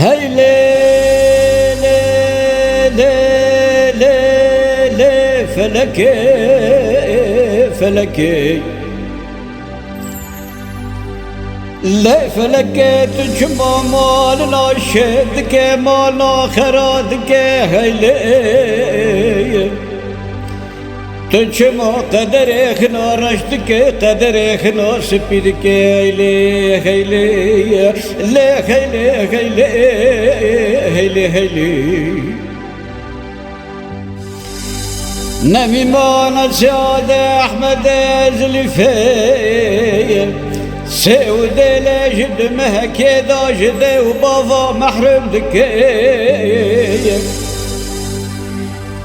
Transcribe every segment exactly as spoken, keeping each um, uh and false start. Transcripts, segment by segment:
Hey lê, lê, lê, lê, lê, felekê, felekê. Lê felekê, tu çima malina şêr dike, malina xera dike, hey lê. Tu çima qederê xina reş dike, qederê xina spî dike, heylê, heylê, lê heylê, heylê, heylê, heylê. Nevî mana Siyadê Ehmedê Zilîfê, sê û dêlê ji di mehekê da ji dê û bava mehrûm dike.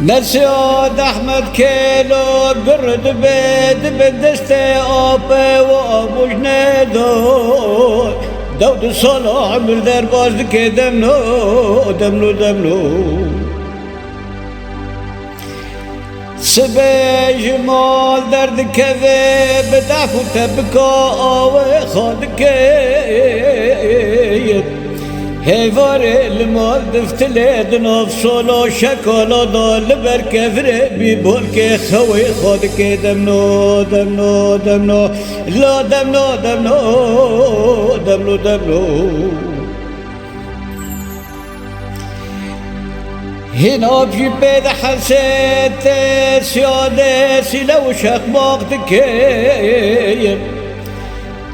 Nesiyat Ehmed Kêlo bir dibe, dibe destê apê û amûj nêdo. Dew du sala emir derbas dike, demno, demno, demno. Sibê ji mal derdikeve, bi def û tebika awê xwe dike. Hêvarê li mal diftilê di nav sola şekala da li ber kevirê bîbolkê xewê xwe dike, demno, demno, demno, la demno, demno, demno, demno. Hîn av jî pê dihesê, tê siyadê sîle û şeqmaq dike.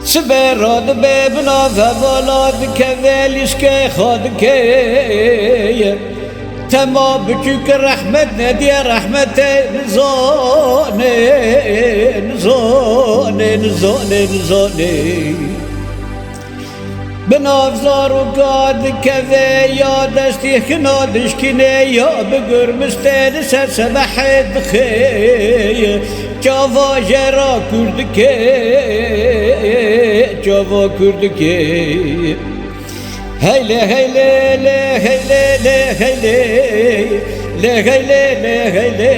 Sibê radibe bi nav hevala dikeve, lîskê xwe dike. Tema biçûk rehmet nediye, rehmetê nizane, nizane, nizane, nizane. Bi nav zaroka dikeve, ya destî xina dişkîne, ya bi gurmistê li ser sebehê dixe. Çava jê ra kûr dike, çava kûr dike. Heylê, heylê, lê, heylê, lê, heylê. Lê, heylê, lê, heylê.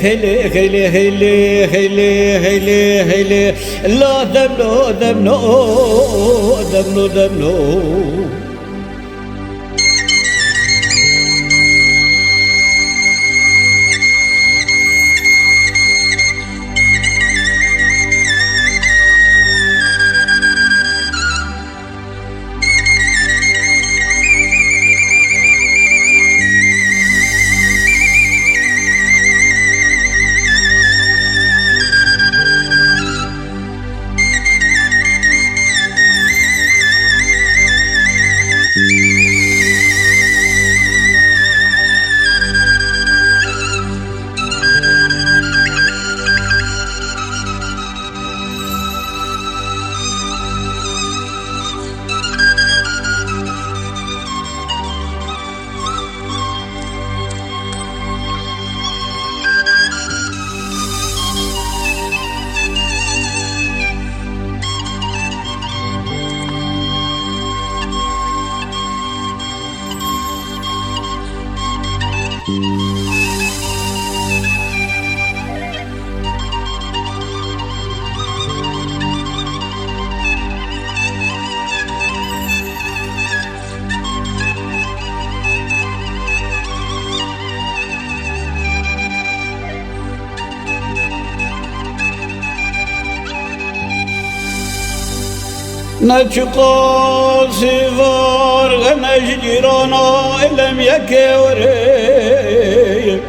Heylê, heylê, heylê, heylê, heylê, heylê. La demno, demno, demno, demno. Ne çiqasî var ne ji cîrana ilem yekê were.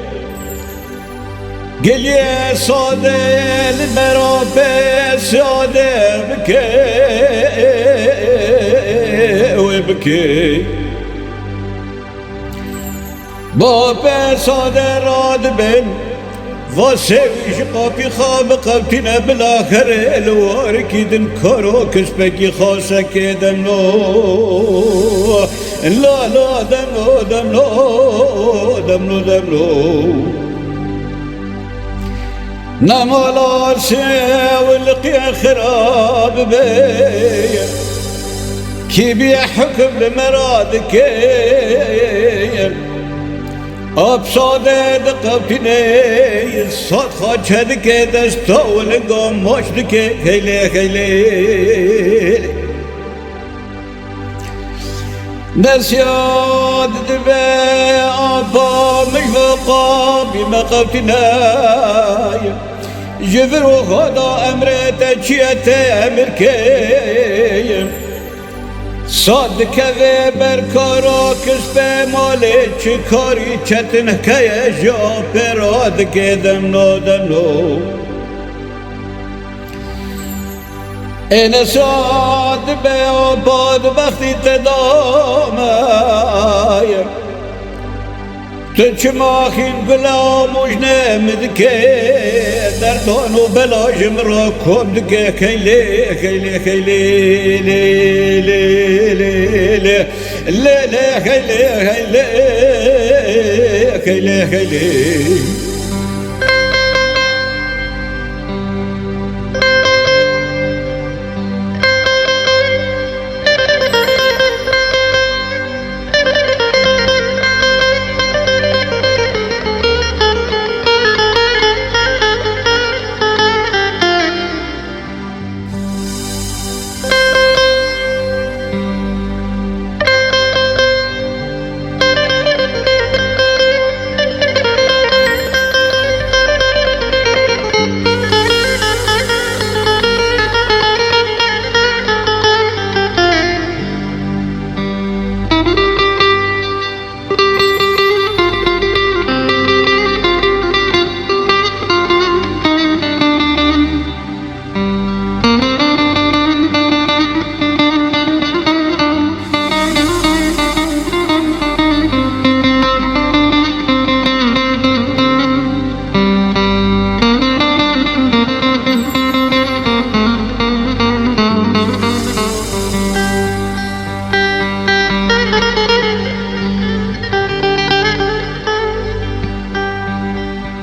Geliyê sade li bera pê sade bike wê bike. Bapê sade radibin, va sewî ji qapî xwe biqewtîne bila xerê li warikî din karo kispekî xasekê demno. La la demno, demno, demno, demno. Nemala sewilqiyê xirab be, kî bî hukm li me ra dike. Apsade diqewtîne, sed xaçe dike, desta wilinga maç dike, xeylê, xeylê. Nesiyat dibe apa min ji bo qabî me qewtîne. Ji vir û xwe da emrê te çi ye te emir kê. Sat dikeve ber kara kispê malê çi karî çetin heye ji apê ra dike demno demno. Êne sat dibe badbextî te dame. Tu çima xîn gule amûjne min dike, derdan û bela ji min re kom dike, xeylê, xeylê, xeylê, lê, lê, lê, lê, lê, lê, xeylê, xeylê, xeylê, xeylê.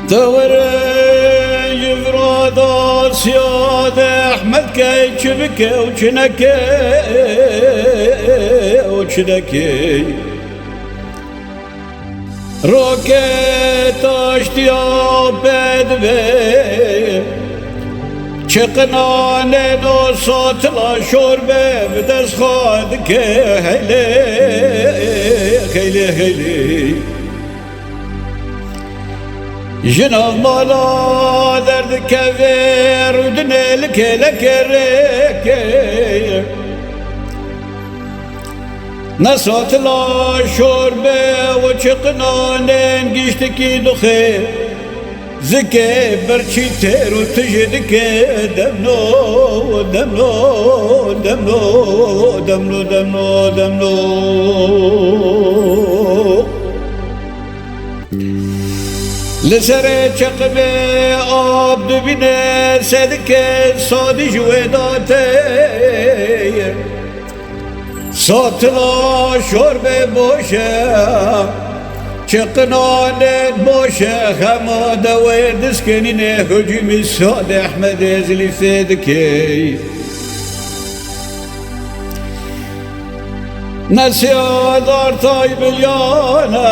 Te were ji vira da siyade Ehmed key çi bike û çi neke û çi neke. Roke taştiya pê dibe, çiqinanê do satila şor be bi dest xwe dike heylê, heylê, heylê. Ji nav mala derdikeve rûdinê li kêlekê rêkê. Ne satila şor be û çiqinanên giştikî duxê. Zikê birçî têr û tijî dike demno, demno, demno, demno, demno, demno. Li serê çeqimê ab dibîne sedike sadî ji wê datê. Satila şor be boş e, çiqinanê boş e, xema de wê diskenîne hicûmî Sad Ehmedê Zilîfê dike. Nesiyadar tay bilyana,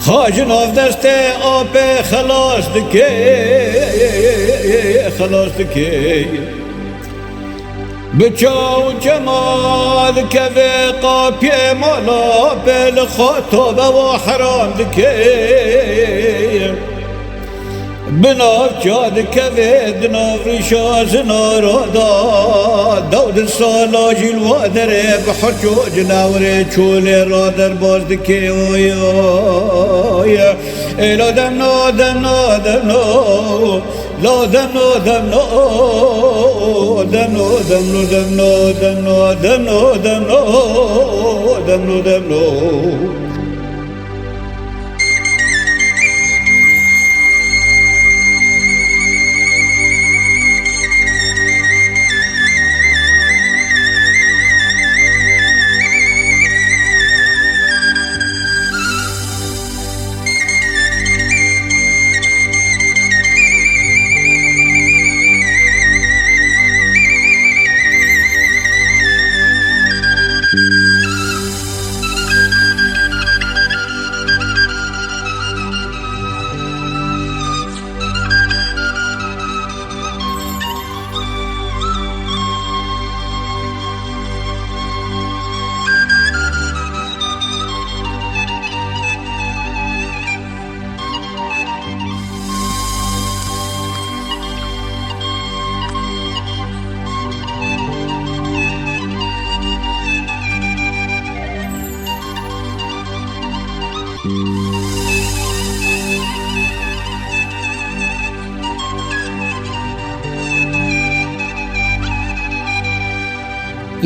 xajin av destê apê xelas dike, xelas dike. Bi çaw çema dikeve qapiyê mala pê li xwe tobe wa heram dike. Bi nav ça dikeve di nav rîşa zinara da Law di sala jî li wa derê bi hirç û cinawirê çolê ra derbas dike, oy, oy. Ê la demno, demno, demno. La demno, demno, demno, demno, demno, demno, demno, demno, demno, demno.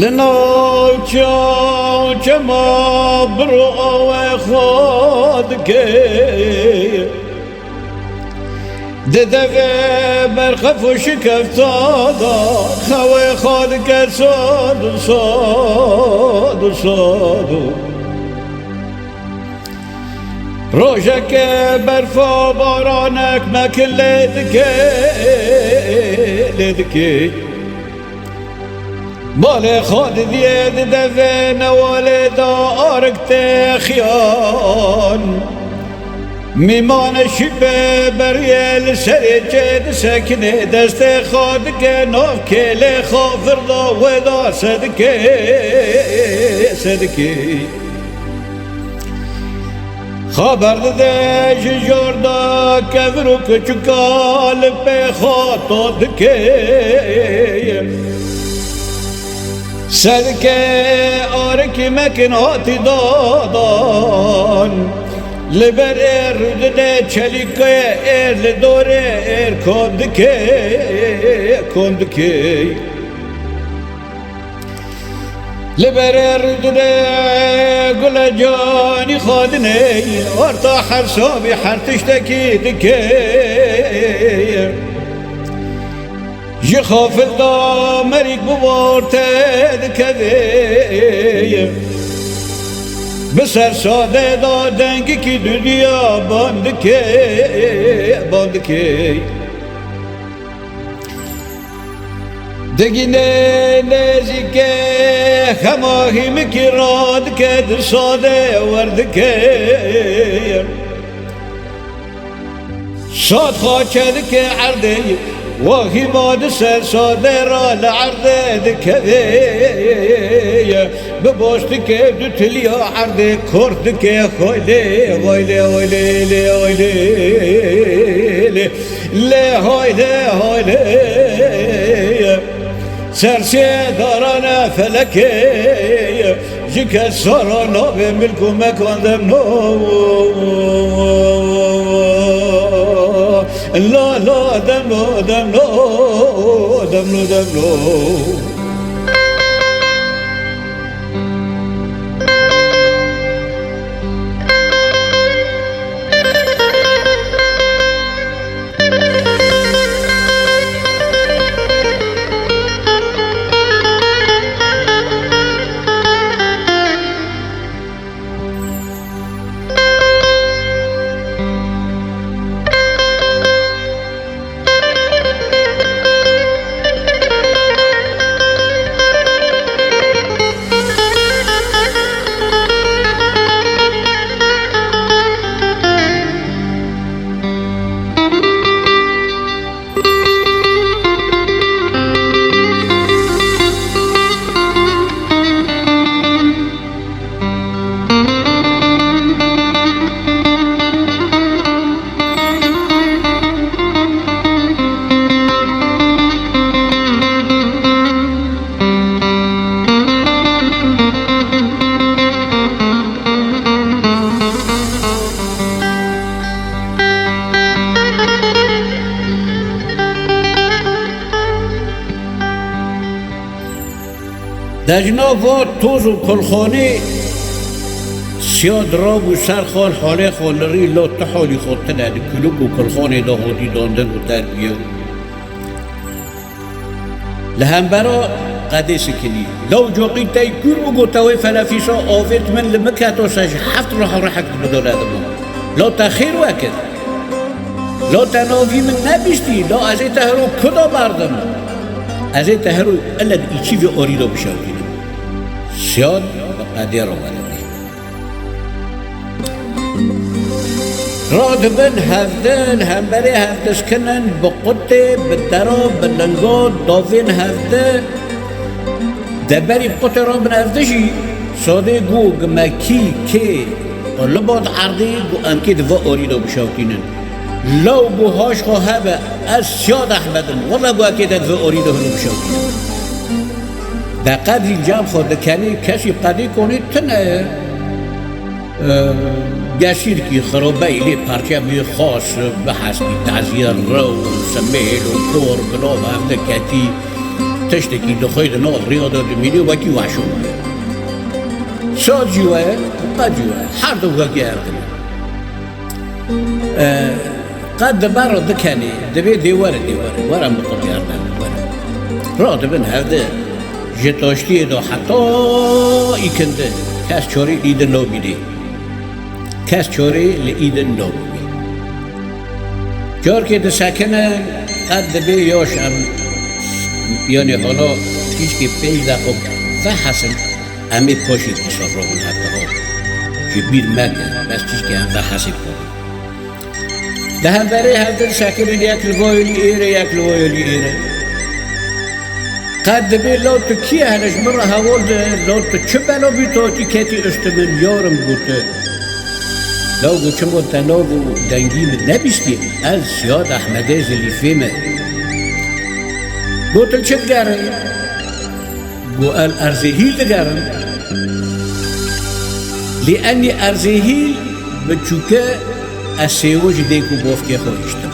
Li nav çaw çema bir awe xwe dike. Di devê berxef û şikefta de xewê xwe dike sad û sad û sad û. Rojeke berfa baranek mekin lê dike, lê dike. Balê xwe didiyê di devê newalê de arik tê xiyan. Mîmane şîpê beriyê li serê çê disekine, destê xwe dike nav kêlê xwe virda wê da sedike, sedike. Xeber dide ji jor de kevir û kiçika li pê xwe to dike. Sedike arikî mekin hatî dadan. Li ber êr rûdine çelîkê êr li dorê êr kom dike, kom dike. Li berê rûdine gule canî xadinê, orta her sabî her tiştekî dike. Ji xafil da merîk bi war te dikeve. Bi ser sade da dengikî dudiya ban dike, ban dike. Digîne nêzîkê xema hîmikî radike, di sade werdike. Sad xaçe dike erdê, wa hîma di ser sade ra li erdê dikeve. Bi boş dike du tiliya erdê kort dike, hoylê, hoylê, hoylê, lê, hoylê, lê. Lê haylê haylê, sersê darane felekê, ji kes sara nabê milk û mekan demno. La la demno, demno, demno, demno. Dejna va toz û kulxanê, Siyad rabû ser xal halê xwe li rî, lo tu halî xwe tune, di kuluk û kulxanê de hatî dandin û terbiye. Li hembera qedê sikinî. Law coqî tey kûr bû, gote wê felefîsa avêt min li min keto ser, ji heft riha rihek dibidone dibo. Law te xêr wekir. Law te navî min nebîstî, law ez ê te hero kuda berdim. Ez ê te hero eled îçî vê orî de bişewtînim. Siyad bi qedê re were. Radibin hevdin, hemberê hevdişkinin, bi qutê, bi dera, bi linga, davên hevdi. Deberî qutê rabin hevdi jî, Sadê got, gi me kî, kê, quliband erdê, got, em kê di va orî de bişewtînin. Law got, haş xwe hebe, ez Siyad Ehmed im, wela got, ekê de di va orî de hûn bişewtînin. De qedrî cem xwe dikenê, kesî qedê konê tune ye. Ee, Gesîrkî xirobeyî lê parçe bûye xas, bihesbî tezîye rew, simêl û kor bi nav hev de ketî, tiştekî dixwê di nav riya de dimîne, wekî weşo bûye. Saz jî we, qed jî we, her du wekî hev dibin. Ee, Qet di ber re dikenê, dibê dê were, dê were, were min xwe diyar ne, were. Radibin hevdi, ji taştiyê de heta îkindi, kes çorê li îdin nabînê. Kes çorê li îdin nabînê. Carkê disekine, qet dibê yaş em, yanê hala tîşkê pênc deqo vehesin, em ê paşê dîsa robin hevdi ro. Ji bîr meke, bes tîşkê em vehesê xwe. Di hemberê hevdin sekirin, yek li va yolî êre, yek li va yolî êre. Qet dibê law tu kî ye, hele ji min re heval de, law tu çi bela bî tu hatî ketî üstü min, yarim, got. Law got, çima te nav û dengî min nebîstiye? Ez Siyad Ehmedê Zilîfê me. Got, tu çi digerê? Got, ez Erzêhîl digerim. Lê enî Erzêhîl biçûke, ez sêwin ji dêk û bavkê xwe hiştim.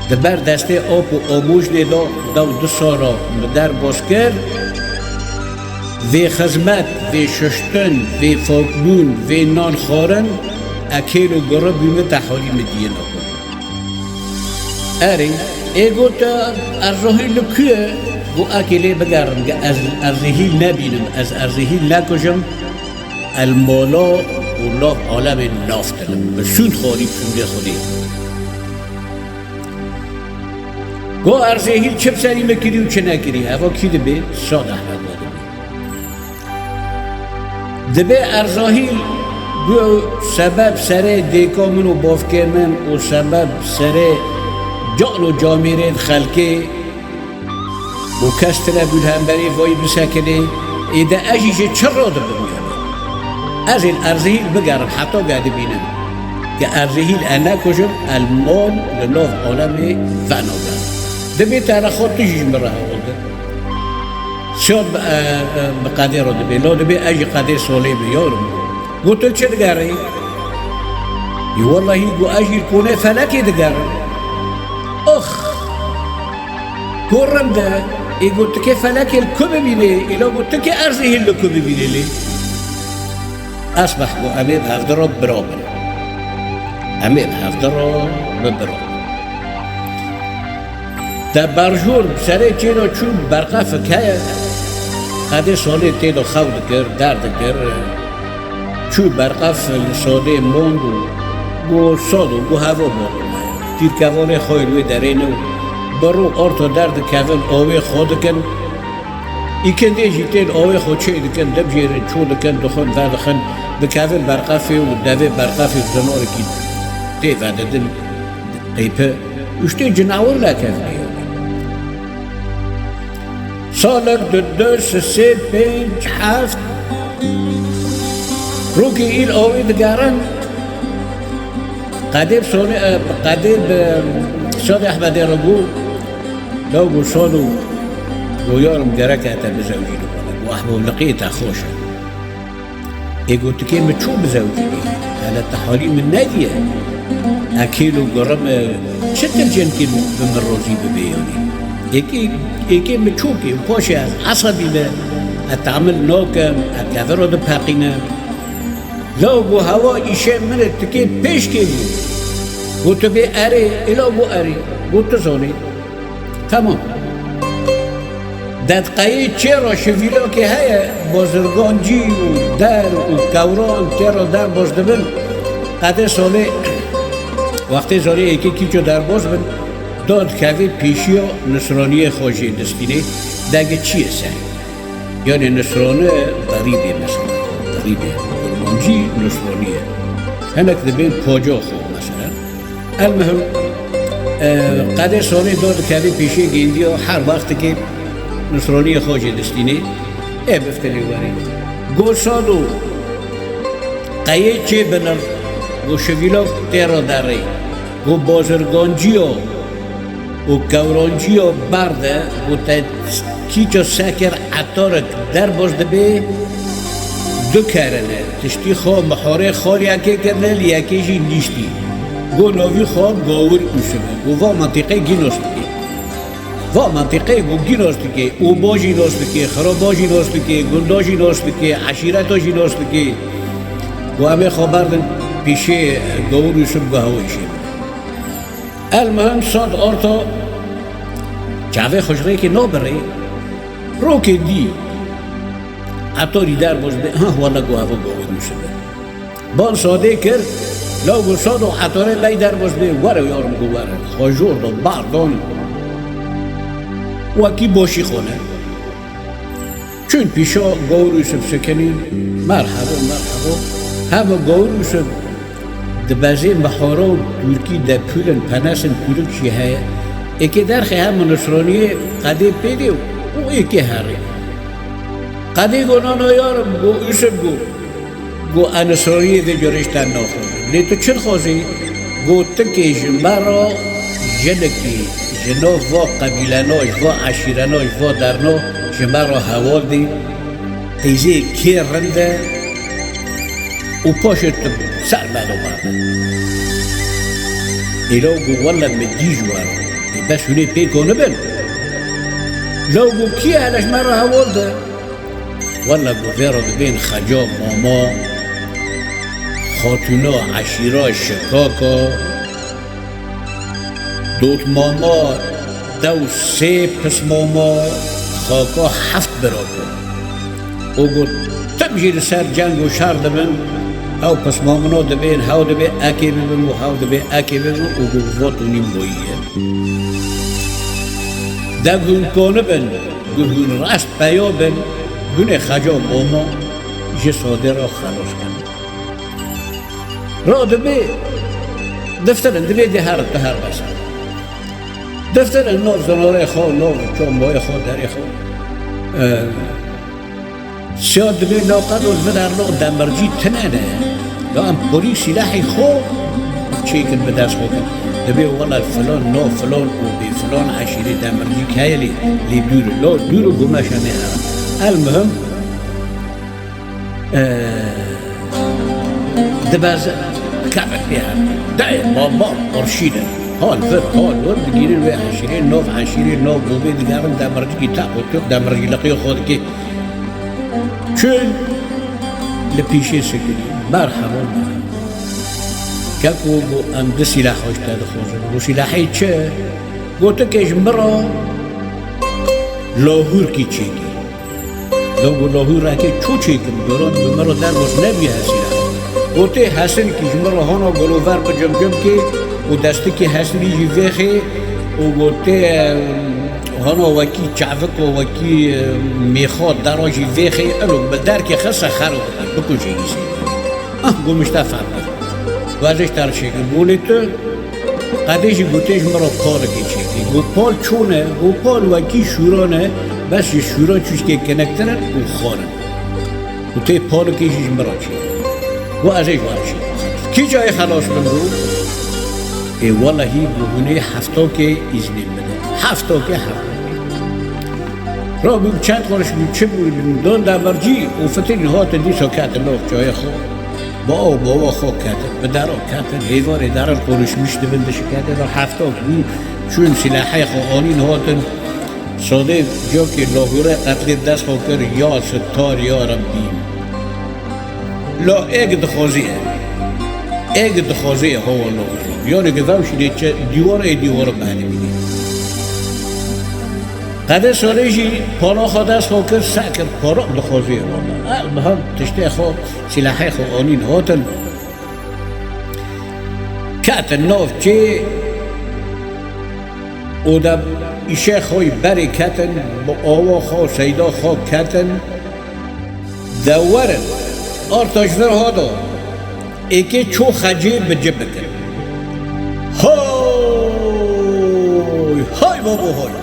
Di ber destê ap û amûjnê de dew du sala min derbas kir. Vê xizmet, vê şuştin, vê fakbûn, vê nan xwarin, e kêl û guribû min te halî min diyê nakin. Erê, ê got, Erzahîl li ku ye? Got, ekê lê bigerim, ge ez Erzihîl nebînim, ez Erzihîl nekujim, el mala û nav alemê nav dilim. Bi sûnd xwarî sûndê Xwedê. Got, Erzihîl çi bi serî min kirî û çi nekirî? Eva kî dibê? Sad Ehmed we dibê. Dibê Erzahîl bû sebeb serê dêka min û bavkê min û sebeb serê can û camêrên xelkê û kes tine bû li hemberî vayî bisekinê, ê de ez jî ji çi re dibim yanî? Ez ê li Erzihîl bigerim heta ge dibînim. Ke Erzihîl e nekujim, el mal li nav alemê venagerim. Dibê te re xwe tu jî ji min re heval de. Siyad bi, e, e, bi qedê re dibê. La dibê ez jî qedê solê bi yarim. Got, tu çi digerî? Ê wellahî, got, ez jî konê felekê digerim. Ox! Got, rind e. Ê got, tu kê felekê li ku bibînê? Ê la got, tu kê Erzihîl li ku bibînê lê? Esbeh, got, em ê bi hevdi re bira bin. Em ê bi hevdi re bi bira bin. Te berjor bi serê çêna çû berqefik heye, qedê salê tê de xew dikir, derdikir. Çû berqef li salê mond û got, Sado, got, heva bo. Tîrkevanê xwe li wê derê ne û bi ro orta derdikevin, avê xwe dikin. Îkindê jî tên avê xwe çê dikin, dibijêrin, çû dikin, dixwin, vedixin, dikevin berqefê û devê berqefê zinarekî tê vedidin, qeype, û ji tê cinawir nekevin. Salek, du, du, sê, sê, pênc, heft, rokê îl avê digerin, qedê bi sonê, e, qedê bi Siyadê Ehmedê re bû, Law got, Sado, got, yarim, gerek e te bizewicî li xwe de. Got, ehbo, liqê te xweş e. Ê got, tikê min çû bizewicî bî? Hele te halî min nediye. E kêl û gurim, e, çi tircên kê bi min rozî bibê yanî? Êkê, êkê min çû kê û paşê ez esebî me, Ez temil nakim, ez keviro dipeqînim. Law go hewa îşê min e tikê pêşkê bû. Go tu bê erê, ê law go erê. Go tu zanî. Tamam. Dedqeyê çê re şivîlakê heye, bazirgancî û der û kewran tê re derbas dibin. Qedê salê, wextê zarê êkê kîço derbas bin, dad kevê pêşiya nisraniyê xwe jê distînê, degi çiyê ser. Yanî nisrani xerîbê mesela. Xerîbê. Kurmancî nisraniye. Hinek dibên poca xwe mesela. Elmihim, e, qedê salê dad kevê pêşê gêndiya her wextikê nisraniyê xwe jê distînê. Ê biftilê werê. Go sado qeyê çê binir, go şivîlak tê re derê. Go bazirganciya û kewranciya berde, go te kîça sekir etarek derbas dibê, du kerine, tiştî xwe miharê xaliyekê kirine, li yekê jî nîştî. Go navî xwe Gawir Ûsib e. Go va mentiqê gî nas dikê. Va mentiqê go gî nas dikê, oba jî nas dikê, xiraba jî nas dikê, gunda jî nas dikê, eşîreta jî nas dikê. Go em ê xwe berdin pêşê Gawir Ûsib go hewa îşê bide. Elmihim sat arta çavê xwe ji rêkê nabirê, rokê dî etarî derbas bê, ha wele go hewa Gawir Ûsib e. Ban sadê kir, law go sado etarê ley derbas bê, were yarim go were. Xwe jor do, bardon. Wekî boşî xone. Çûn pîşa Gawir Ûsib sekinîn, merhebo, merhebo. Hema Gawir Ûsib di bezê mihara û dûrkî de pûlin, penesin pûlik jî heye. Êkê derxê hema nisraniyê qedê pê dê û êkê herê. Qedê go nana yarim, go Ûsib go. Go ez nisraniyê vê carê ji te naxwazim. Lê tu çi dixwazî? Go tikê ji me re jinekî ji nav va qebîlena, ji va eşîrena, ji va derna ji me re heval dî. Qîzê kê rind e û paşê tu ser me de berde. Ê law go wele min dî ji we re. Ê bes hûn ê pêk anibin. Law go kî ye hele ji me re heval de? Wele go vê re dibên xeca mama, xatûna eşîra şikaka, dotmama dew sê pismama, xaka heft biraka. Û go tim jî li ser ceng û şer dibin, ew pismamina dibên, hew dibê ekê bibin û hew dibê ekê bibin û go vat û nîm boyî ye. Deg hûn konibin, gu hûn rast peya bin, gunê xeca mama ji sadê re xelos kin. Ra dibê diftirin, dibê dê herin, tu her bes. Diftirin nav zinarê xwe, nav çomboyê xwe, derê xwe. Siya dibê naqed û li vir her nû demircî tine ne. Ya em polîs silahê xwe çêkin bi dest xwe kin. Dibê wela filan nav filan û bê filan eşîrê demircî heye lê, lê dûr in. Lo dûr û gumeşe nêhere. El muhim, e, dibeze kevin pê her. Dayê, baba, arşîne. Hal vir, hal vir, digîrin wê eşîrê, nav eşîrê, nav bobê digerin demircî, tak û tuk demircî liqiyê xwe dikê. Çûn li pîşê sikirî. Merheba, merheba. Keko got, em du sîlah ji te dixwazin. Got, sîlahê çi? Got, tu kê ji min re lahûrkî çêkî. Lo got, lahûrekê çû çêkim? Doran bi min re derbas nebûye her sîlah. Got, tê hesinkî ji min re hana golo ver bicimcim kê û destikî hesinî jî vêxê û got, tê, em, Hana wekî çavik û wekî, e, mêxa dera jî vêxê, elo bi derkê xise xero bikujê îsê. Ah, got, min ji te ferq kir. Got, ez ê ji te re çêkim. Got, lê tu qedê jî gotê ji min re palekê çêkî. Got, pal çûne, got, pal wekî şûran e, bes ji şûran çûşkê kinektir in û xwar in. Û tê palekê jî ji min re çê. Got, ez ê ji we re çêkim. Kî cayê xelas bin got? Ê welehî got, hûn ê heftokê îznê bidin. Heftokê, heftokê. Rabû çend xweş bû, çi bû, don demircî û fitirîn hatin dîsa ketin nav çayê xwe. Bi aw bi awa xwe ketin, bi dera ketin, hêvarê derin qonuşmiş dibin dişiketin, ra heftok bû, çûn silahê xwe anîn hatin. Sodê cokê lahûre qetlê dest xwe kir, ya Sittar ya Rebbî. La êk dixwazî ye. Êk dixwazî ye hawa lahûre. Yanê ki vewşînê çi dîwar ê dîwara behrê bînî. Qedê Sodê jî pala xwe dest xwe kir, se kir, para dixwazî ye wala. E, bi hev tiştê xwe, sîlehê xwe anîn hatin. Ketin nav çê û de îşê xwe yî berê ketin, bi awa xwe, seyda xwe ketin. De werin, arta ji vir hada, êkê ço xecê bi ci bikin. Hay, hay babo hay.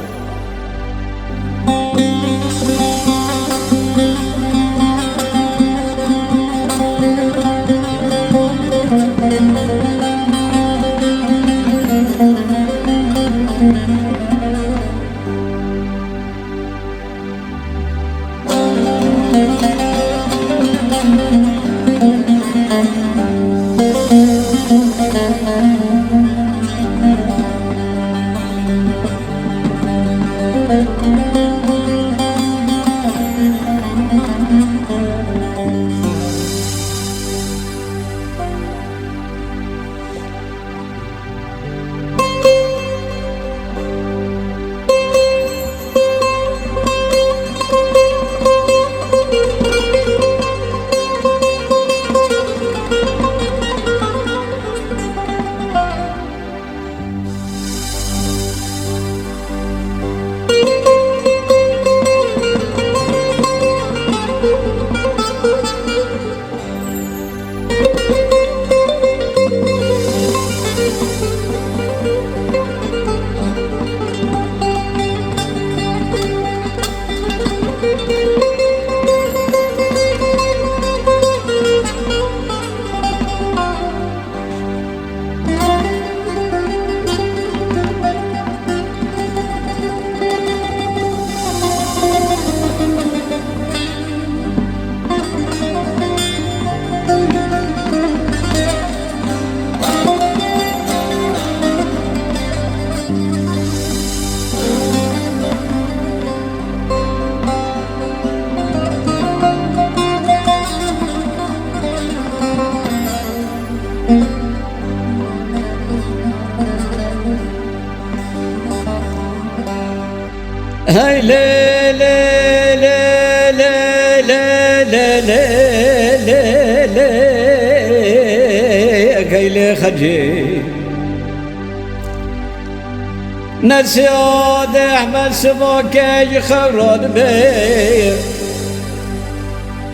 Hey lê lê lê lê lê lê lê lê lê lê Hey lê xecê. Nesiyade Ehmed sibake ji xew radibe.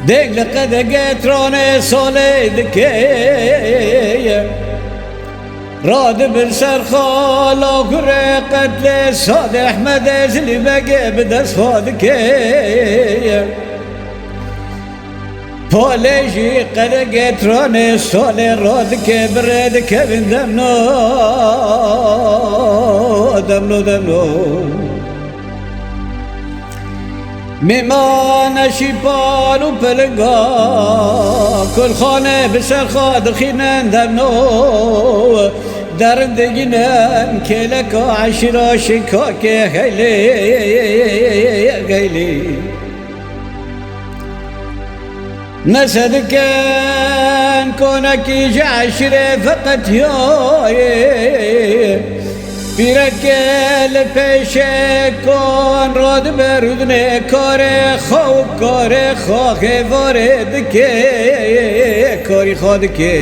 Deng li qedege tranê salê dike. Radibin ser xala kurê qetlê Sad Ehmedê zilî bege bi dest xwe dike. Palê jî qedegê tranê salê radike bi rê dikevin demno, demno, demno. Mîmane şîpal û pilinga kulxanê bi ser xwe dixînin demno. Derin digînin kêleka eşîra şikakê xeylê, xeylê. Nese dikin konekî ji eşîrê veqetiyaye. Pîreke li pêşê kon radibe rûdinê karê xwe û karê xwe xêvarê dike, karî xwe dike.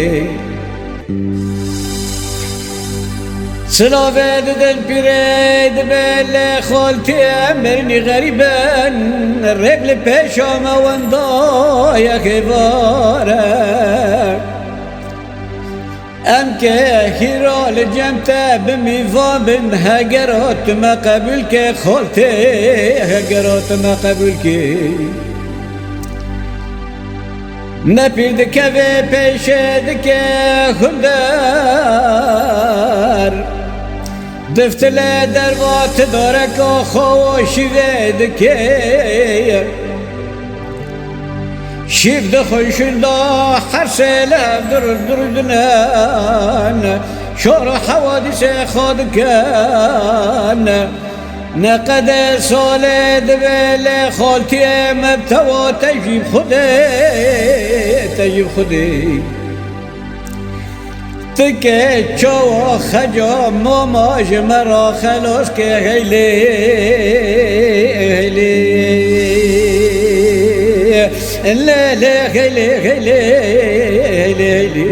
Silavê didin pîrê dibe lê xaltî em mirinî xerîb in. Rêk li pêşa me wenda ye xêvar e. Em kê hîra li cem te bi mîvan bin, hegera tu me qebûl ke xaltê, hegera tu me qebûl ke. Ne pîr dikeve pêşê dike hundar. Diftile derva ti dareka xwe û şîvê dike. Şîv dixwin şunda her sê lev dur dur dinen. Şor hewadîsê xwe dikin. Ne qede salê divê lê xaltiyê min tewa te jî bi Xwedê, te jî bi Xwedê. Ti ke çawa xeca mama ji me ra xelas ke heylê, heylê, lê, lê, heylê, heylê, heylê, heylê.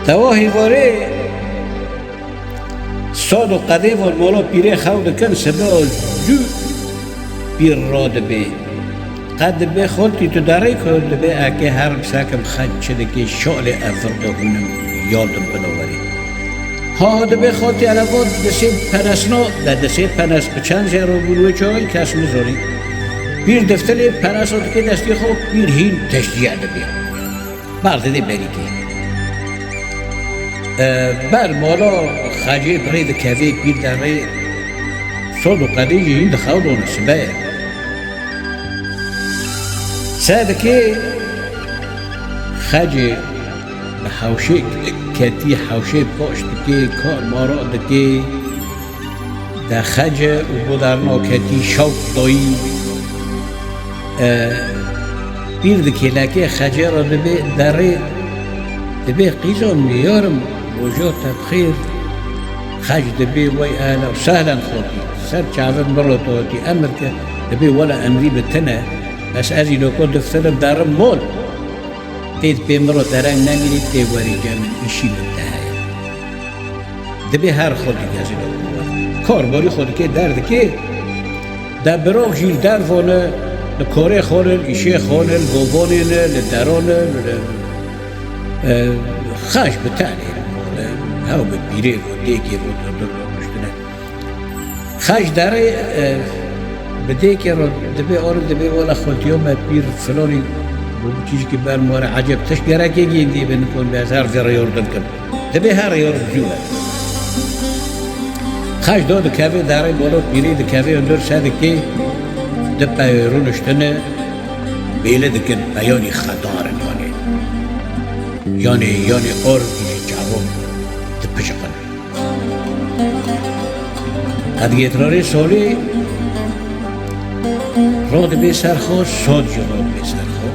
Tewa hîvarê Sad û qedê van mala pîrê xew dikin, sibeha zû pîr radibe. Qe dibe xaltî tu derê ku dibe eke herim sekim xeç çi dikê şalê ev vir de hûnim ya din bila werê. Ha ha dibe xaltî eleva disê penesna, de disê penes bi çend jê re bûn wê çaxê kes nizanî. Pîr diftilê penesa dikê destê xwe, pîr hîn teşcî dibe. Bar didê berîkê. E, ber mala xecê birê dikevê pîr derê, sod û qedê jî hîn dixewdone sibe ye. Se dikê xecê bi hewşê ketî, hewşê paş dikê, kar mara dikê. De xece û gudarna ketî şewq dayî, e, pîr di kêlekê xecê re dibê derê, dibê qîza min, yarim, roja te bi xêr. Xec dibê wey ehlen û sehlen xotî, ser çavin min re tu hatî emir ke, dibê wela emrî bi tine, bes ez îloko diftirim derim mol. Tê di pê min re dereng nemînî, tê werî cem min, îşî min te heye. Dibê her xwe digezîne û kar barî xwe dike, derdikê. De birov jî li dervan e, li karê xwe ne, li îşê xwe ne, li govanê ne, li deran e, li, e, xeş bi tenê li mal e, hew bi pîrê ve, dêkê ve, tu, tu, tu rûniştine. Xeş derê, e, bi dêkê re dibê, arê dibê, wela xwetiya me pîr filanî bû, bi tîjikî ber mare, ecêb tişt gerekê gêndî bin kon, be ez her vê re yardim kim. Dibê her yar zû e. Xeş da dikeve derê, balo pîrê dikeve hundir, se dikê, di peyê rûniştine, bêle dikin, peyanî xedar in yanê. Yanê, yanê or jî çavan dipişiqin. Qedgêtrarê solê radibe serxwe, sod jî radibe serxwe.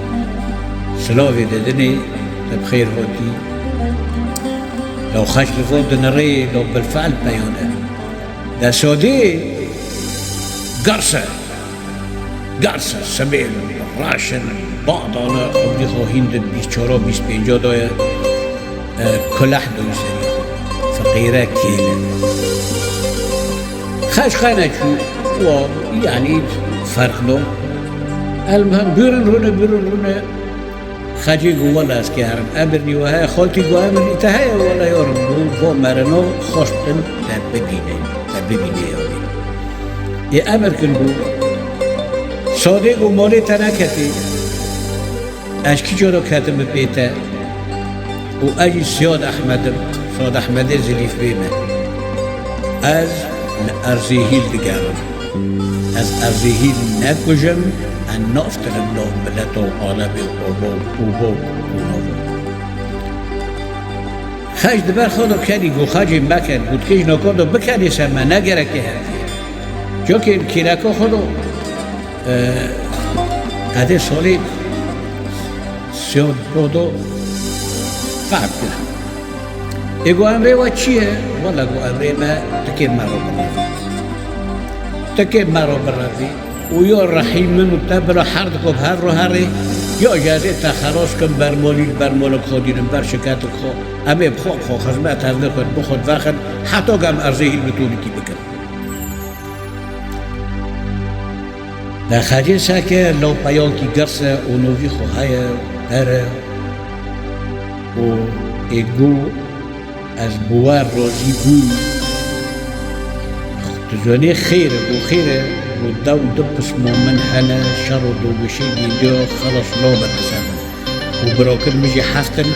Silavê didinê, te bi xêr hatî. Law xeş li van dinirê, law bilfe'l peyane. De sodê garse. Garse, sibê reşin, badane, umrî xwe hîn di bîst çar a bîst pênc a daye, e, kuleh dû serî, feqîre kêle. Xeş xene çû, wa, yanî ferq do. El muhim, bûrin rûne, bûrin rûne. Xecê got, wela ez kê herim. Emir nî we heye, xaltî got, emir nî te heye, wela yarim, got, va merino, xweş bin, te bibîne, te bibîne yanî. Ê emir kin got, Sadê got, malê te neketê. Ez kî cara ketim bi pê te? Û ez jî Siyad Ehmed im, Siyad Ehmedê Zilîf bê me. Ez li Erzêhîl digerim. Ez Erzêhîl nekujim, ez naftirim nav mileta û alemê û ava û ûva û nava. Xec di ber xwe de kenî, got, Xecê meke, got, kêj nako de bikenê ser me, ne gereke hevdî. Çokê li kêleka xwe de, e, qedê salê siya do do qehet kir. Ê got, emrê we çi ye? Wele got, emrê me tikê me re birevî. Tikê me re birevî. Û ya rehîm min û te bila her diko bi her ro herê, ya jî ez ê te xelas kim, bermolî li bermolek xwe dînim, ber şiketik xwe. Em ê bi xwe, xwe xizmet hevdê xwe, bi xwe vexin, heta ku em erzê hîl bi tûlikî bikin. Te Xecê seke law peyakî girs e û novî xwe heye, der e û ê got, ez bi we razî bûm. Tu zanî xêr e, got xêr e, got dew du pisma min hene, şer û dogişê dîndiya xelas nabe li ser min. Û birakir min jî heft in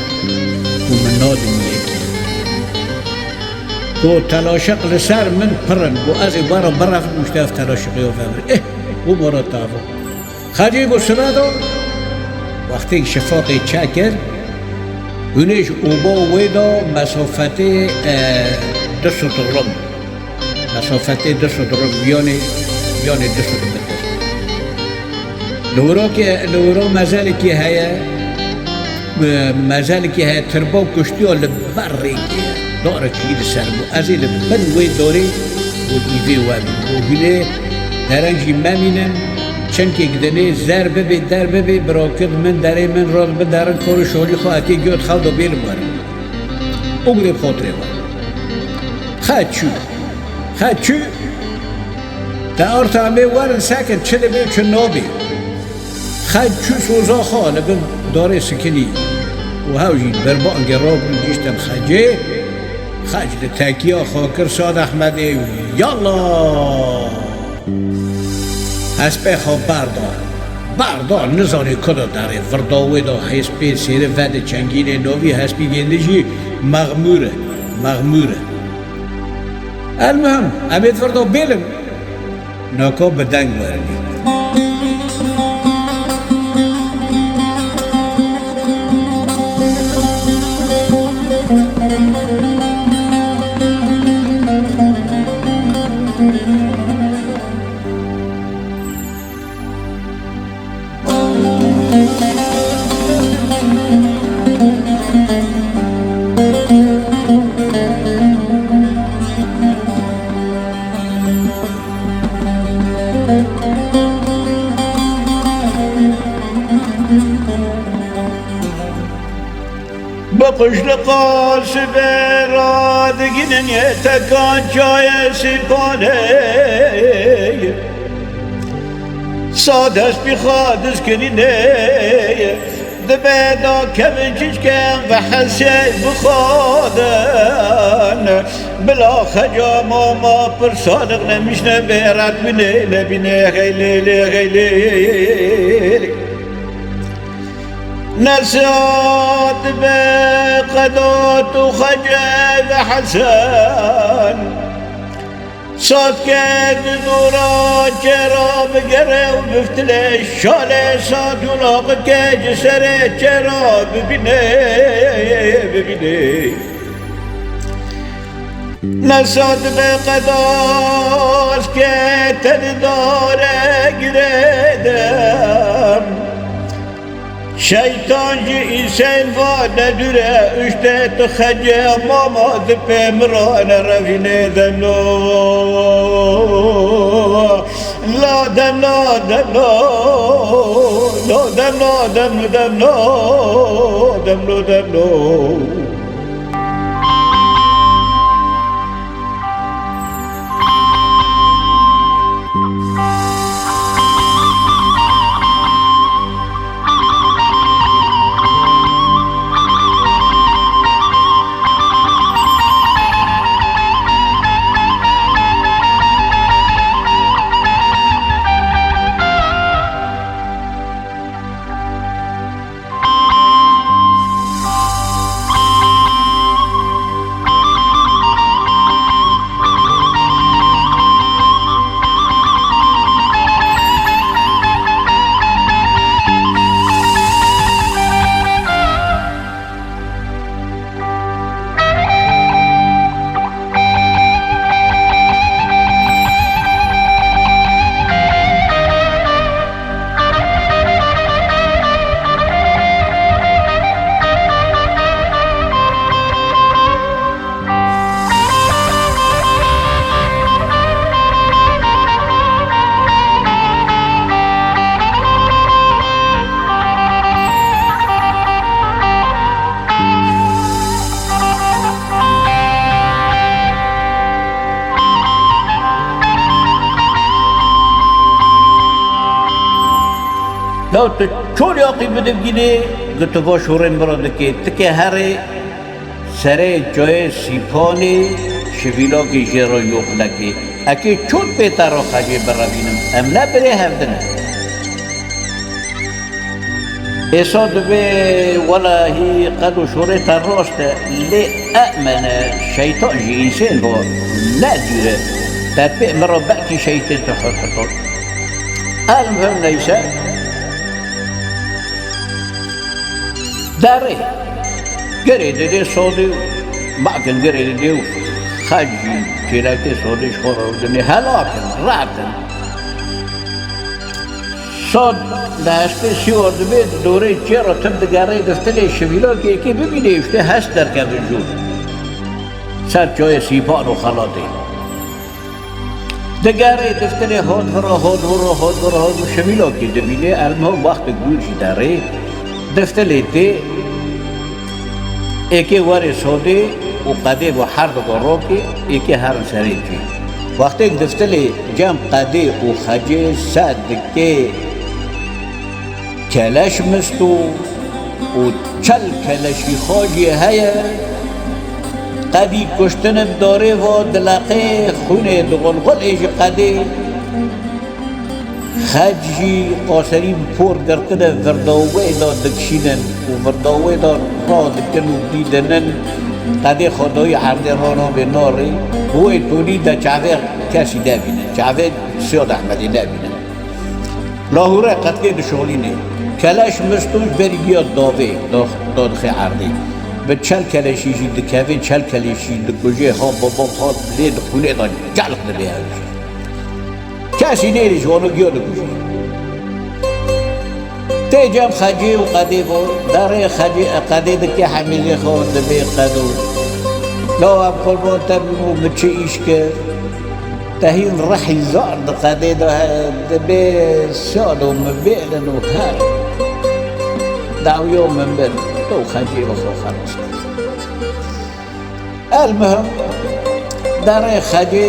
û min nadin yekî. Got telaşiq li ser min pir in, got ez ê we re birevim û ji te ev telaşiqê vebirim. Eh, û mara tavo. Xecê got sibê de, wextê şifaqê çekir, hûnê ji oba wê de mesafetê, e, du sed rim. Mesafetê du sed rim, yanê, yanê du sed metre. Li wira ke, li wira mezelekî heye, e, mezelekî heye, tirba kuştiya li ber rêkê ye. Darekî li ser bû. Ez ê li bin wê darê got îvê we bî. Got hûnê dereng jî memînin, çinkêk dinê zer bibê, der bibê, birakir min derê min rast biderin, kor û şolî xwe etê giyo xew de bêlim werin. Û gudê bi xotirê we. Xet çû. Xet çû. Te arta em ê werin sekin, çi dibê, çi nabê. Xec çû soza xwe li bin darê sikinî û hew jî berbangê rabûn gihîştin Xecê. Xec li tekiya xwe kir Sad Ehmedê û yalla! Hespê xwe berda. Berda, nizanî ku da derê, virda wê da hespê sêri vedi çengînê novî, hespî gêndi jî mexmûr e, mexmûr e. Elmuhim, em ê di virda bêlin. Naka bi deng werin. Bi qujliqa sibê radigînin yê tekan çayê Sîpanê. Sa dest bi xwe dizkirînê. Dibe da kevin çiçken ve hesey bixwaden. Bila Xeca mama pirsanik nemişne bê ret binê nebîne xeylê lê xeylê. Nesat be qeda tu Xece ve Hesen. Sat ke di dora çera bigere û biftilê şalê sat û laqike ji serê çera bibîne, bibîne. Nesat be qedas ke te di dare girêdem. Şeytan ji însên va nedûre, uşte tu Xece mama di pê mirane revînê demlo. La demlo, demlo, la demlo, demlo, demlo, demlo, demlo. Law tu çol yaqî bidibgînê, gi tu va şûrê min re dikê, tikê herê serê çayê Sîpanê şivîlakê jê re yoxlekê. Ekê çol pê te re xecê birevînim, em ne birê hevdin in. Êsa dibê, welahî qed û şûrê te rast e, lê emene şeytan ji însên re ne dûr e. Te pê min re belkî şeytê tu hurfiton. El muhim neyse. Derê. Girê didê sodê û bakin girê didê û xec jî çêlekê sodê ji xwe re dinê helak in, rehet in. Sod di heştê sî û dibê di dorê çê re tim digerê diftilê şivîlokê yekê bibînê, işte hest derkevin jû. Ser çayê Sîpan û xelatê. Digerê diftilê hot vira, hot vira, hot vira, hot vira, şivîlokê dibînê, elmo wextek dûr jî derê. Diftilê tê, êkê werê sodê û qedê bo her digo rokê, êkê herin serê çê. Wextêk diftilê cem qedê û xecê se dikê keleş mistû û çel keleşî xwe jî heye, qedî kuştin bi dorê ve dileqê xwînê dixulxulê ji qedê. Xec jî qaserî bi por girtine, virdawê de dikişînin û virdawê de radikin û dîdinin, qedê xwe dayî erdê ranabê narê, wê tonî de çavê kesî nebîne, çavê Siyad Ehmedî nebîne. Lahûre qetkê dişolînê. Keleş mistû ji berî giya davê, da-, dadixê erdê. Bi çel keleşî jî dikevê, çel keleşî dikujê, ha baba, ha lê dixûnê de celq dibê ew jî. Kesî nêrî ji wan û giya dikujî. Tê cem xecê û qedê vo, derê xecê, qedê dike hemîzê xwe dibê qedo. Law em qurban te bûn û min çi îş kir? Te hîn rihî zar di qedê de heye, dibê siyado min bêlin û her. Dawiyo min bin, to xecê bi xwe xelas kir. El muhim, derê xecê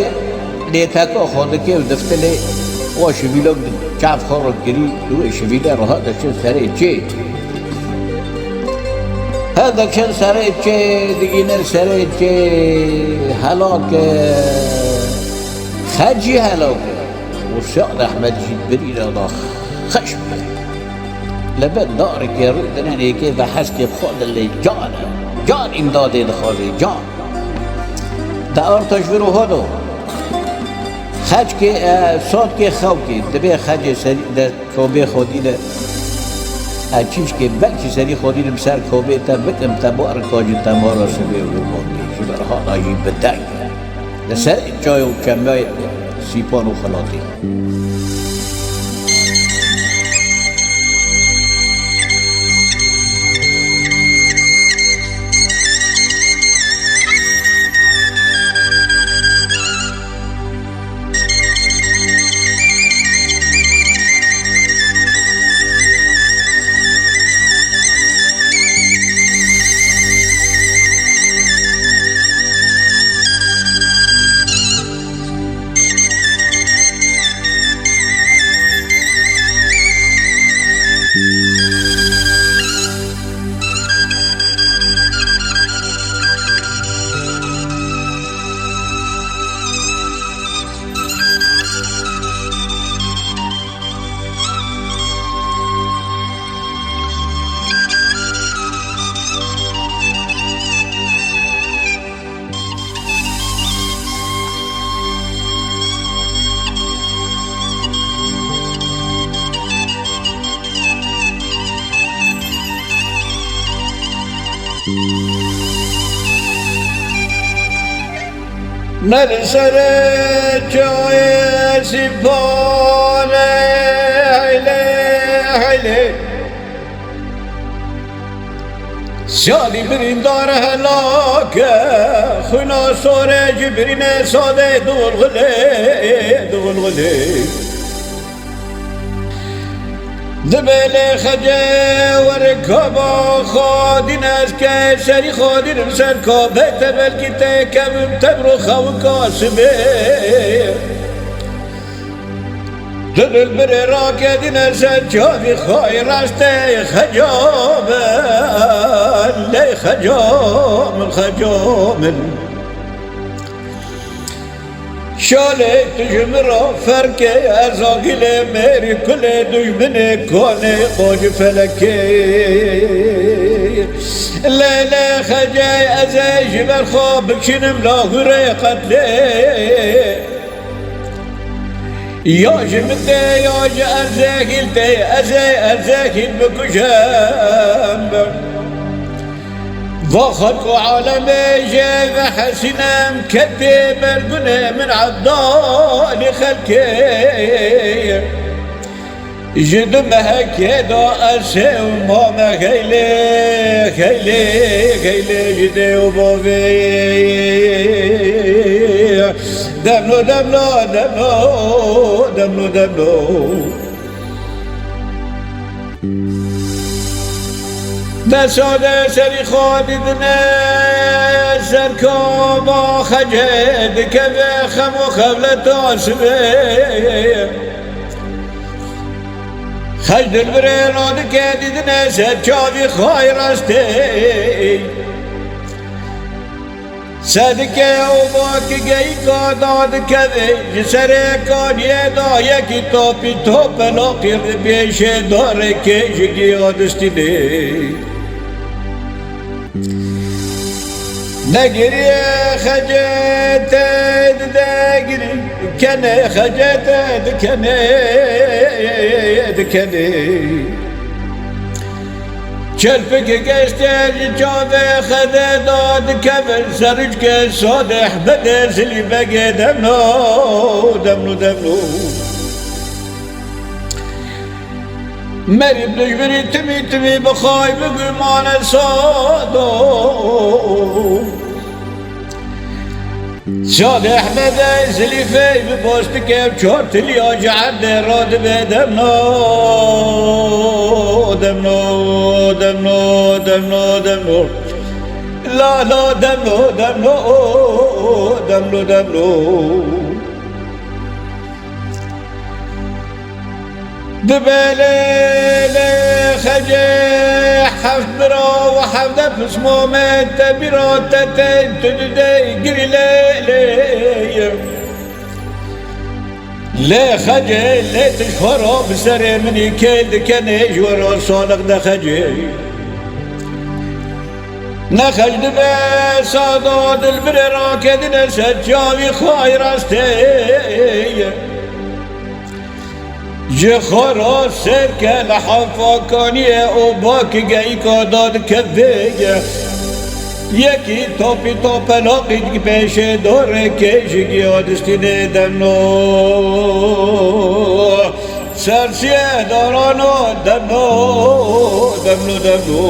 lêteka xwe dike û diftilê wa şivîlok di çav xwe re kirî, di wê şivîlê re hat diçin serê çê. Her diçin serê çê, digînin serê çê, helak e, xecî helak e. Û Siyad Ehmed jî birî re da xeş bû. Li bin darekê rûdinin êkê ve heskê xwe dilê can e. Can îmdadê dixwaze, can. Di arta ji vir û hodo. Xeckê, e, sotkê xewkê. Dibê xecê serî de kobê xwedî de. E, çîçkê belkî serî xwedî de bi ser kobê te bikim, te barika ji te mara sibê û rûbandê. Ji ber hala jî bi deng. Li ser çay û çemê Sîpan û Xelatê. Li ser çayê Sîpanê, heylê, heylê. Siyadî birîndar helak e, xwîna sorê ji birînê Sadê dixulxulê, dixulxulê. Dibê lê xecê were kaba xwedîn, ez ke serî xwedînim ser kabê te, belkî te kevim te bi ro xewika sibê. Tu dilbirê rakedine ser çavî xwe rastê xeca min, lê xeca min, xeca min. Şalê tu ji min re ferkê, ez agilê mêrî kulê dujminê konê qocî felekê. Lê lê xecê ez ê ji ber xwe bikşînim lahûrê qetlê. Ya ji min tê ya ji erzehîl tê, ez ê erzehîl bikujim. Va xelq û alemê jê vehesînim, ketê ber gunê min ebdalî xelkê. Ji du mehekê da ez sê û mame xeylê, xeylê, xeylê ji dê û bavê. Demlo, demlo, demlo, demlo, demlo. Desa de serî xwe didine ser kama xecê dikeve xem û xevleta sibê. Xec dilbirê radike didine ser çavî xwe rastê. Sedike û bak geyîka dadikeve, ji serê kaniyê da yekî topî topelaqî dibêje dareke ji giya distînê. Negiriye xecê te dide girî, kenê xecê te dikenê, dikenê. Çelpik geştê ji çavê xedê da dikevin, serûçkê Sadê Ehmedê Zilî Begê demno, demno, demno. Merî bi dijbirî timî timî bi xay bi gumane Sado. Şad Ehmedê Zilîfê bi bostikê çar tiliya ji erdê radibe demno, demno, demno, demno, demno. La la demno, demno, demno, demno. Dibe lê lê xecê heft bira û hevde pismamê te bîra te tên tu didê girî lê lê. Lê xecê lê tu ji xwe re bi serê min î kêl dikenê ji we re salix de xecê. Ne xec dibe Sado dilbirê rakedine ser çavî xwe rastê. Ji xwe re sêr ke li hefa kaniyê û bak geyîka dadikeve ye. Yekî topî topelaqî dipêşê doreke ji giya distînê demno. Sersiyê darano demno, demno, demno.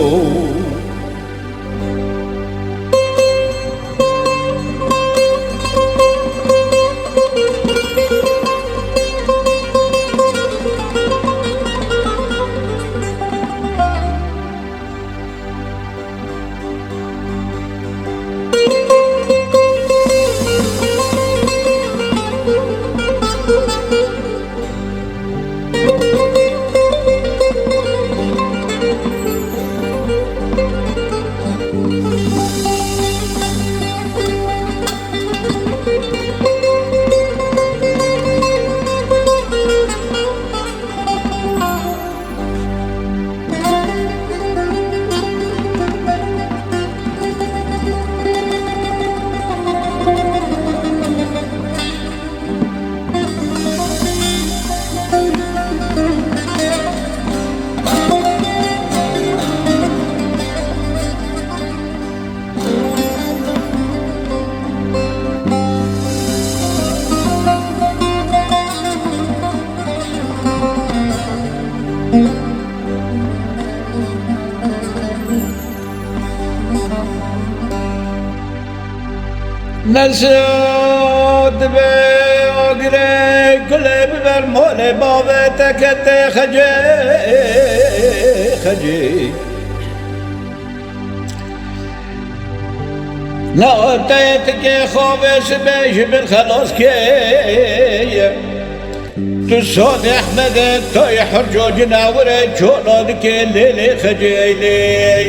Nesat be agirê gulê biber molê bavê te kete xecê, xecê. Na te tikê xavê sibê ji bin xelas keye. Tu Sad Ehmedê tayê her cocî newire çola dike lê lê xecê lê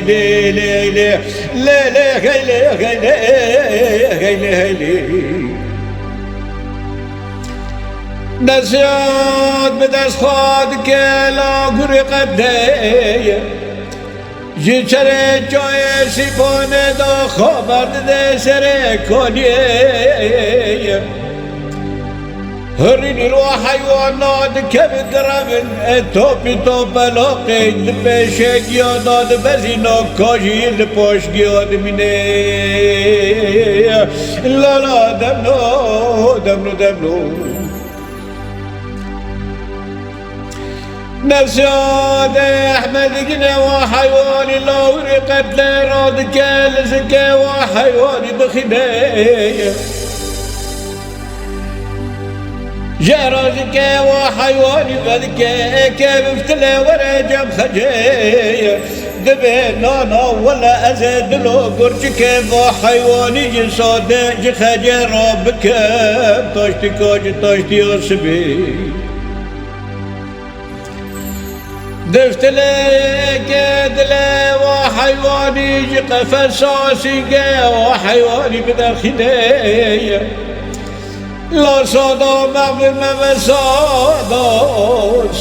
lê lê lê lê lê xeylê xeylê xeylê xeylê. Nesiyat bi dest xwe dike la gurê qedê ye. Ji çerê çayê sîpanê de xeber dide serê koliyê. Hirînî ro heywana dikevin direvin, e topî topelaqê di pêşê giya de dibezîna, ka jî li paş giya dimîne. Lala demno, demno, demno. Nesiyadê Ehmed gine wa heywanî lawirî qetlê radike, li zike wa heywanî dixîne. Jê razike wa heywanî vedike, eke biftilê were cem xecê. Dibê nana wele ez ê dilo gurçikê va heywanî ji sade ji xecê ra bikim, taştika ji taştiya sibê. Diftileke dilê wa heywanî ji qefesa sînge wa heywanî biderxîne. La sado mexbir mebe sado,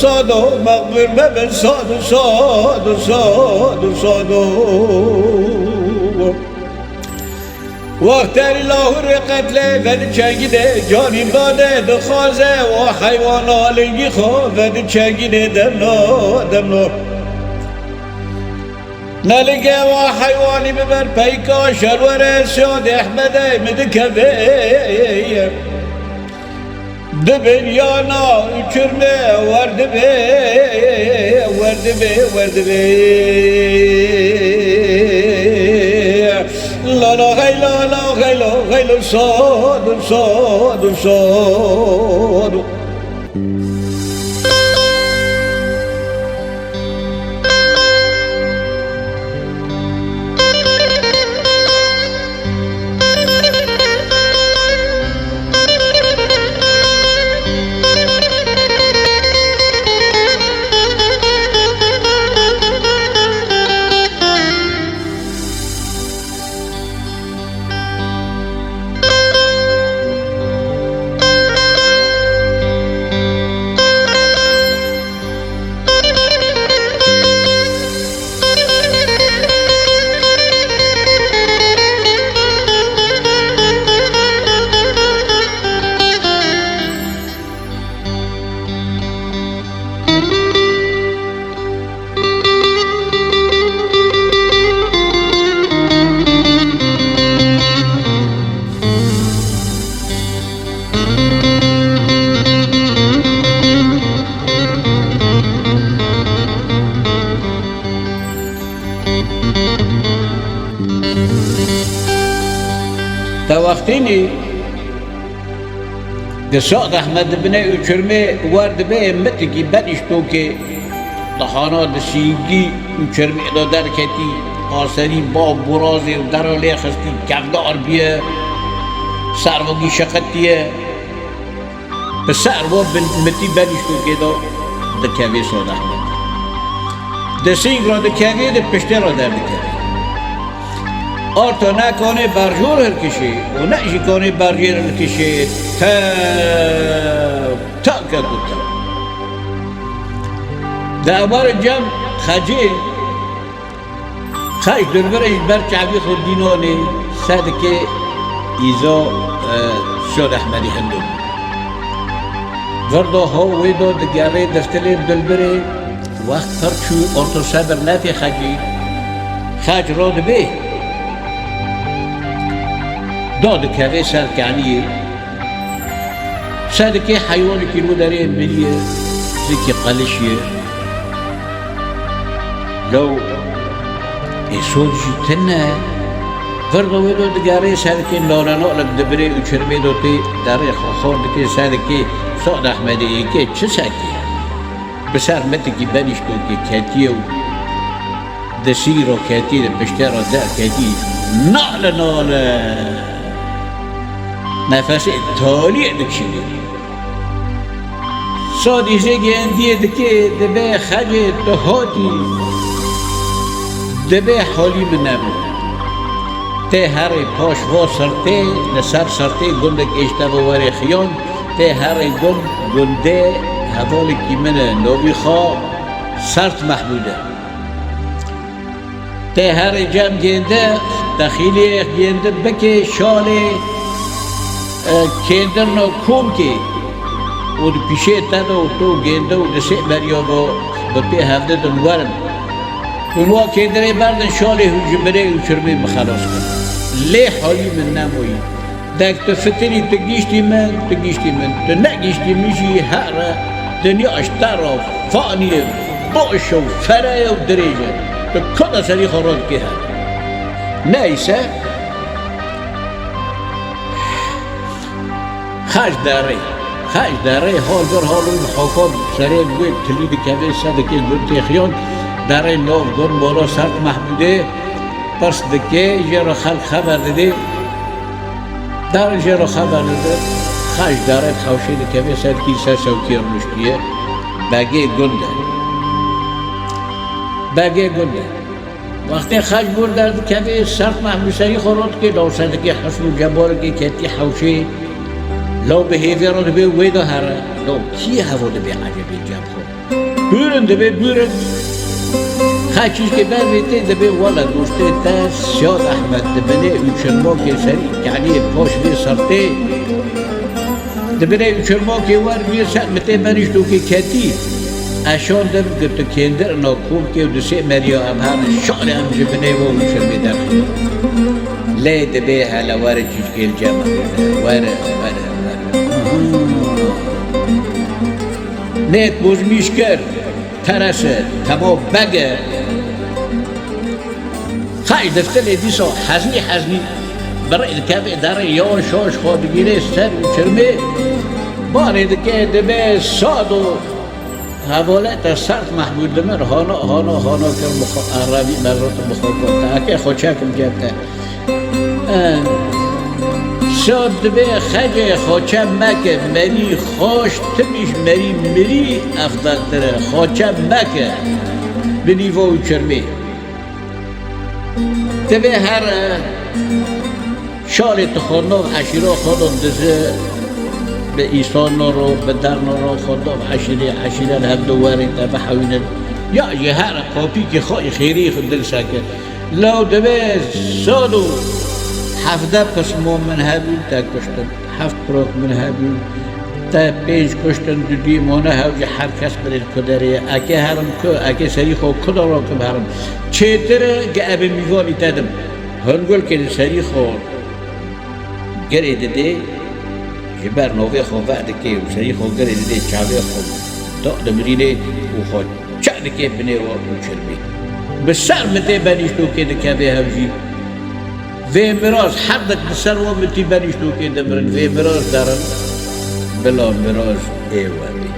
sado mexbir mebe sado, sado, sado, sado. Wexterî lahûrê qetlê vedi çengînê, canî bade dixwaze, wa heywana lingî xwe vedi çengînê demno, demno. Nelige wa heywanî biber peyka şerwere Siyadê Ehmedê mi dikeve. Di binyana uçurme wer dibe, wer dibe, wer dibe. La la hey la la hey la hey la sod, sod, sod. Te wextînî Di Sad Ehmed di binê uçurmê wer dibê, mitikî benîştokê dihana di sîngî uçurmê de derketî, qaserî bav borazê û dera lê xistî, kevdar biye, servokî şeqetiye. Bi ser wa bin mitî benîştokê de dikevê Sad Ehmed. Di sîng re dikevê, di piştê re derdikevê. Arto ne kanê berjor hilkişê û ne jî kanê berjêr hilkişê, tew, tew kek û tew. Di ewar cem xecê, xeç dilbirê ji ber çavî xwe dînanê, sedikê îza, e, Şad Ehmedî hindo. Virda ha wê de digerê diftilê dilbirê, wext pir çû, arto sebir netê xecî, xec radibê, da dikevê ser keniyê. Sedikê heywanekî li derê miriye, zikî qelişiye. Lew ê sod jî tune. Virda wê de digerê sedikê nale nalek dibirê û çirmê de tê derê xwe xor dike, sedikê Sad Ehmedê êkê çi sekê? Bi ser mitikî benîştokê ketiye û di sîro ketî, di piştê re derketî, nale nale nefesê taliyê dikişînê. Sadî jê gêndiyê dikê, dibê xecê tu hatî, dibê halî min nebû. Tê herê paş va sirtê, li ser sirtê gundek êşteve werê xiyan, tê herê gund, gundê hevalekî min e, novî xwe Sert Mehmûd e. Tê herê cem gêndi, te xîliyê gêndi bikê şalê, e, kêndirna komkê û di pîşê te de û to gêndi û di sê beriya ve bi pê hevdidin werin. Hûn wa kêndirê berdin şalê hûn ji binê û çirmê min xelas kin. Lê halî min nemoyî. Dek tu fitirî, tu giştî min, tu giştî min. Tu negiştî min jî here, dinya ji te re fanî ye, boş e û fere ye û dirêj e. Tu ku de serî xwe radikî here. Neyse. Xeş derê. Xeş derê, hal bir halin bi hokon serê wê tilî dikeve sedikê gund têxiyan. Derê nav gund mala Sert Mehmûdê. Pirs dike, jê re xelk xeber dide. Dar jê re xeber dide. Xeş darê xewşê dikeve ser kî ser sewkî rûniştiye. Begê gund e. Begê gund e. Wextê xeş bûr derdikeve, Sert Mehmûd serî xwe radike, law sedikê husn û cemalekê ketî hewşê. Law bi hêvê re dibe wê de here. Law kî hevo dibe ecebê cem xwe? Bûrin dibe, bûrin. Xeçîşkê ber vê tê dibe, wele dostê te Siyad Ehmed di binê û çirmokê serî, yanî paş vê sertê. Di binê û çirmokê wer bûye ser mitê benîştokê ketî. Eşandim, girtu kêndir ina komkê û di sê meriya em herin şalê em ji binê we û çirmê derxin. Lê dibe hele were çîşkê li cem were, were, were. Nêt bozmîş kir, terese, temo bege. Xaç deftelê dîsa heznî heznî bi rê dikeve derê, yavaş yavaş xwe digîrê ser û çirmê. Barê dike dibe sad û hevalete Sert Mehmûd li min hana, hana, hana kir, bi xwe erevî merot bi xwe got, eke xwe çekim kevte. Em, Şad dibe xecê xaçe meke, merî xaş timîş merî mirî efdaltir e. Xaçe meke bi nîvo û çirmê. Divê here şalê tu xwe nav eşîra xwe de dizi bi îsana ro, bi derna ro xwe nav eşîrê, eşîre li hevdu werê te bihewînin. Ya jî here qapîkî xwe xêrî xwe dil seke. Law divê sed û hevdeh pismo min hebûn, te kuştin. Heft pirok min hebûn, te pênc kuştin, du dî mane hew ji her kes birê ku derê ye. Eke herim ku, eke serî xwe ku de rakim herim. Çêtir e ge ebê mîvanî te dim. Hingulkê li serî xwe girê didê, ji ber novê xwe vedikê û serî xwe girê didê, çavê xwe da dimirînê û xwe çek dike binê we û çirmî. Bi ser mitê benîştokê dikeve hev jî. Vê miraz herdek bi ser we mitî benîştokê dimirin. Vê miraz derin. Bila miraz ê we bî.